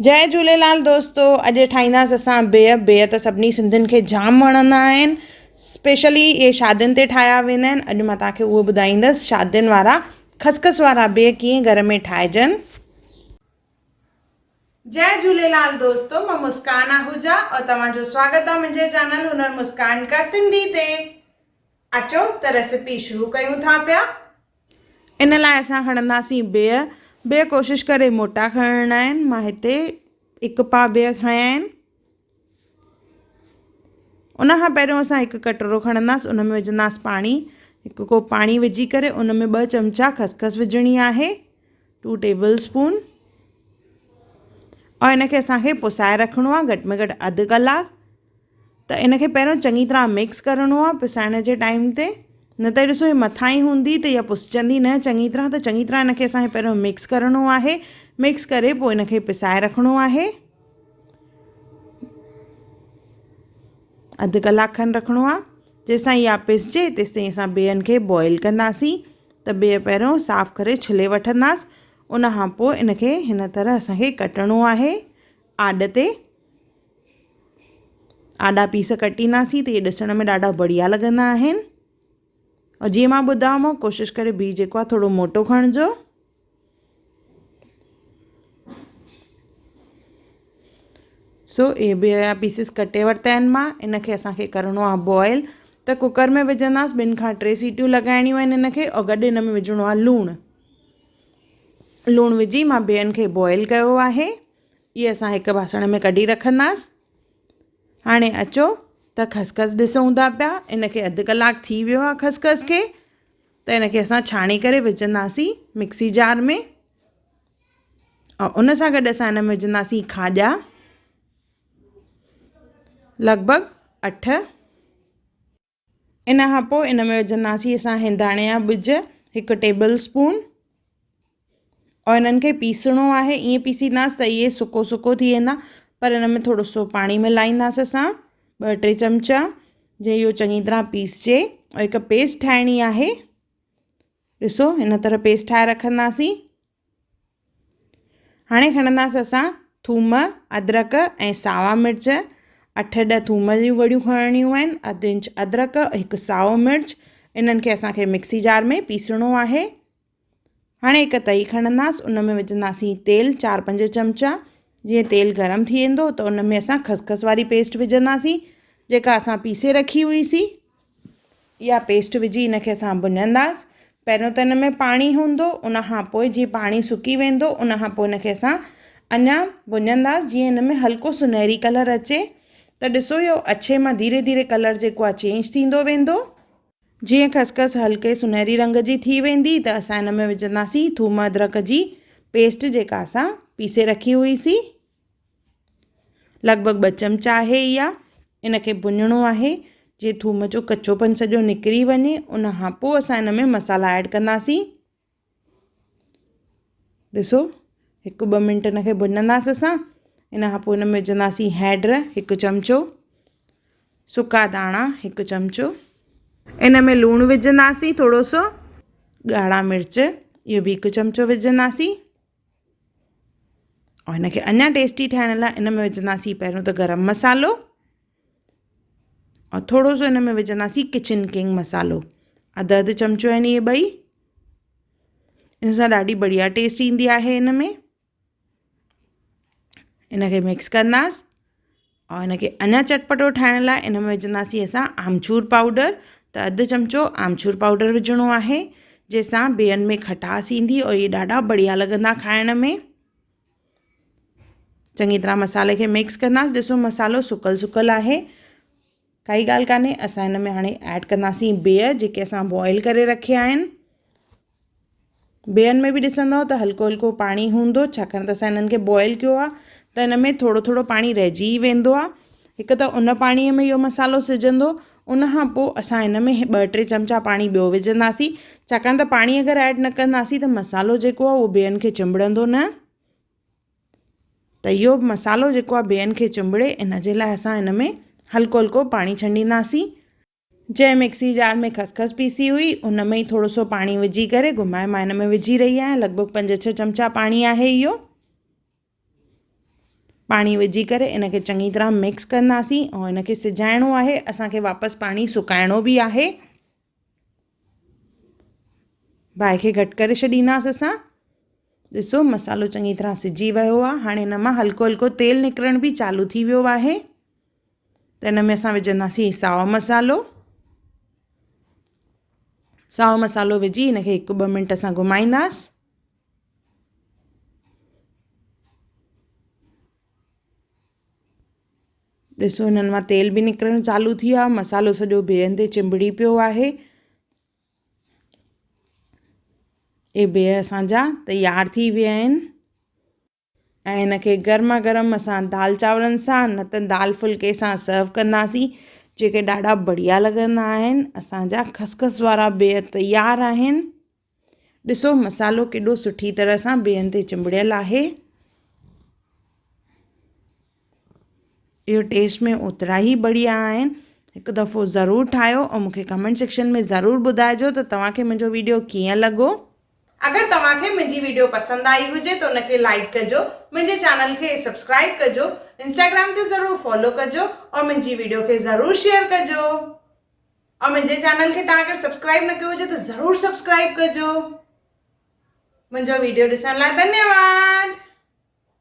جئي جهوليلال دوستو اڄ ٺاهينداس اسان بيهه. بيهه ته سڀني سنڌين کي جام وڻندا آهن، اسپيشلي اهي شادين تي ٺاهيا ويندا آهن. اڄ مان توهان کي اهو ٻڌائيندس شادين وارا خسخس وارا بيهه ڪيئن گهر ۾ ٺاهجن. جئي جهوليلال دوستو مان مسڪان آهوجا اور توهان جو سواگت آ منهنجي چينل هنر مسڪان ڪا سنڌي تي. اچو ته ريسيپي شروع ڪيون ٿا پيا. ان لاء اسان کڻنداسين بيهه. بيهه ڪوشش ڪري موٽا کڻڻا آهن. مان هتي هڪ پاء بيهه کنيا آهن. ان کان پهريون اسان هڪ ڪٽورو کڻنداس، ان ۾ وجهنداس پاڻي. هڪ ڪوپ پاڻي وجهي ڪري ان ۾ ٻه چمچا خسخس وجهڻي آهي، 2 ٽيبل اسپون. اور ان کي اسان کي پسائي رکڻو آهي گهٽ ۾ گهٽ اڌ ڪلاڪ. ته ان کي پهريون چڱي طرح مڪس ڪرڻو آهي پسائڻ جي ٽائيم تي، نه ته ڏسو هي مٿان ئي هوندي ته اها پسجندي نه چڱي طرح. ته چڱي طرح ان کي اسان کي پهريون مڪس ڪرڻو آهي. مڪس ڪري پوء ان کي پسائي رکڻو آهي، اڌ ڪلاڪ کن رکڻو آهي. جيستائين اها پسجي تيستائين اسان بيهن کي بوائل ڪنداسين. ته بيهه پهريون صاف ڪري ڇلي وٺنداس، ان کان پوء ان کي هن طرح اسان کي ڪٽڻو آهي. آڏ تي آڏا پيس ڪٽينداسين ته اهي ڏسڻ ۾ ڏاڍا بڙيا لڳندا آهن. اور جيئن مان ٻڌايومانو ڪوشش ڪري بيهه جيڪو آهي ٿورو موٽو کڻجو. سو اهي بيهه جا پيسز ڪٽي ورتا آهن مان. ان کي اسان کي ڪرڻو آهي بوائل. ته ڪوڪر ۾ وجهنداس، ٻن کان ٽي سيٽيون لڳائڻيون آهن ان کي اور گڏ ان ۾ وجهڻو آهي لوڻ. لوڻ وجهي مان بيهن کي بوائل ڪيو آهي. اهي اسان هڪ باسڻ ۾ ڪڍي رکنداس. هاڻي اچو ته خسخس ڏسون ٿا پيا. ان کي اڌ ڪلاڪ ٿي ويو آهي خسخس کي. ته ان کي اسان ڇاڻي ڪري وجهنداسين مڪسي جار ۾. ۽ ان سان گڏ اسان ان ۾ وجهنداسين کاڄا لڳ ڀڳ 8. ان کان پوء ان ۾ وجهنداسين اسان هنداڻي جا ٻج هڪ ٽيبل اسپون. اور انهن کي پيسڻو آهي. ائين پيسينداس ته اهي سڪو سڪو ٿي ويندا، پر ان ۾ ٿورو سو پاڻي ملائينداس اسان 2 3 چمچا، جيئن اهو چڱي طرح پيسجي. اور هڪ پيسٽ ٺاهڻي آهي. ڏسو هن طرح پيسٽ ٺاهي رکنداسين. هاڻي کڻنداس اسان ٿوم، ادرڪ ۽ ساوا مرچ. 8 10 ٿوم جون ڳڙيون کڻڻيون آهن، اڌ انچ ادرڪ، هڪ سائو مرچ. انهن کي اسان کي مڪسي جار ۾ پيسڻو آهي. هاڻي هڪ تئي کڻنداس، ان ۾ وجهنداسين تيل 4 5 چمچا. جيئن تيل گرم ٿي ويندو ته ان ۾ اسان خسخس واري پيسٽ وجهنداسين جيڪا اسان پيسي رکي هئيسين. اها پيسٽ وجهي ان کي اسان ڀڃنداس. پهريون ته ان ۾ پاڻي هوندو، ان کان پوء جيئن پاڻي سڪي ويندو ان کان پوء ان کي اسان اڃا ڀڃنداس جيئن ان ۾ هلڪو سنهري ڪلر اچي. ته ڏسو اهو اڇي مان ڌيري ڌيري ڪلر جيڪو آهي چينج ٿيندو ويندو. جيئن خسخس هلڪي سنهري رنگ جي ٿي ويندي ته اسان ان ۾ وجهنداسين ٿوم ادرڪ جي پيسٽ جيڪا اسان پيسي رکي هئيسين. لڳ ڀڳ 2 چمچا آهي اها. ان کي ڀڃڻو آهي جيئن ٿوم جو ڪچوپن سڄو نڪري وڃي. ان کان پوء اسان ان ۾ مصالحا ايڊ ڪنداسين. ڏسو هڪ ٻه منٽ ان کي ڀڃنداس اسان. ان کان پوء ان ۾ وجهنداسين هيڊ هڪ چمچو، سڪا ڌاڻا هڪ چمچو. ان ۾ لوڻ وجهنداسين ٿورو سو، ڳاڙها مرچ اهو به هڪ چمچو وجهنداسين. اور هن کي اڃا ٽيسٽي ٺاهڻ لاء ان ۾ وجهنداسين پهريون ته گرم مصالحو اور ٿورو سو ان ۾ وجهنداسين ڪچن ڪنگ مصالحو. اڌ اڌ چمچو آهن اهي ٻئي. ان سان ڏاڍي بڙهيا ٽيسٽ ايندي آهي ان ۾. ان کي مڪس ڪنداس اور ان کي اڃا چٽپٽو ٺاهڻ لاء ان ۾ وجهنداسين اسان آمچور پائوڊر. ته اڌ چمچو آمچور پائوڊر وجهڻو آهي جنهن سان بيهن ۾ کٽاس ايندي اور اهي ڏاڍا بڙهيا لڳندا کائڻ ۾. چڱي طرح مصالحي کي مڪس ڪنداس. ڏسو مصالحو سڪل سڪل آهي، ڪائي ڳالهه ڪانهي. اسان هن ۾ هاڻي ايڊ ڪنداسين بيهه جيڪي اسان بوائل ڪري رکيا آهن. بيهن ۾ به ڏسندؤ ته هلڪو هلڪو پاڻي هوندو، ڇاڪاڻ ته اسان هنن کي بوائل ڪيو آهي ته هن ۾ ٿورو ٿورو پاڻي رهجي ئي ويندو آهي. هڪ ته ان پاڻيء ۾ اهو مصالحو سجهندو، ان کان پوء اسان هن ۾ 2 3 چمچا پاڻي ٻيو وجهنداسين، ڇاڪاڻ ته پاڻي اگر ايڊ نه ڪنداسين ته مصالحو جيڪو آهي اهو بيهن کي چنبڙندو نه. ته اهو مصالحو جيڪو آهي بيهن کي چنبڙي ان جي لاء اسان هن ۾ هلڪو هلڪو پاڻي ڇنڊينداسين. جنهن مڪسي جار ۾ خسخس پيسي هئي ان ۾ ئي ٿورو سو پاڻي وجهي ڪري گهمائي مان هن ۾ وجهي رهي آهيان. لڳ ڀڳ 5 6 چمچا پاڻي آهي اهو. پاڻي وجهي ڪري ان کي چڱي طرح مڪس ڪنداسين ۽ ان کي سجائڻو آهي اسان کي واپس پاڻي سڪائڻو به آهي. باهه کي گهٽ ڪري ڇڏينداس اسان. ڏسو مصالحو چڱي طرح سجي ويو آهي. هاڻي هن مان هلڪو هلڪو تيل نڪرڻ به چالو ٿي ويو آهي. ته هن ۾ اسان وجهنداسين سائو مصالحو. سائو مصالحو وجهي هن کي هڪ ٻه منٽ اسان گهمائينداس. ڏسو هنن مان تيل به نڪرڻ چالو ٿي ويو آهي مصالحو سڄو بيهن تي چنبڙي پيو آهي. اهي بيهه اسان جا تيار ٿي ويا آهن ۽ هن کي گرما گرم اسان دال چانورن سان نه ته دال ڦلڪي سان سرو ڪنداسين جيڪي ڏاڍا بڙهيا لڳندا آهن اسان جا خسخس وارا بيهه تيار آهن. ڏسو مصالحو ڪيڏو سٺي طرح سان بيهن تي چنبڙيل آهي. اهو ٽيسٽ ۾ اوترا ئي بڙهيا آهن. هڪ دفعو ضرور ٺاهيو ۽ مون کي ڪمينٽ سيڪشن ۾ ضرور ٻڌائجو ته توهان کي منهنجو ويڊيو ڪيئن لڳو. اگر توهان کي منهنجي ويڊيو پسند آئي هجي ته ان کي لائيڪ ڪجو، منهنجي چينل کي سبسڪرائيب ڪجو، انسٽاگرام تي ضرور فالو ڪجو ۽ منهنجي ويڊيو کي ضرور شيئر ڪجو. ۽ منهنجي چينل کي توهان اگر سبسڪرائيب نه ڪيو هجي ته ضرور سبسڪرائيب ڪجو. منهنجو ويڊيو ڏسڻ لاء ڌنيواد.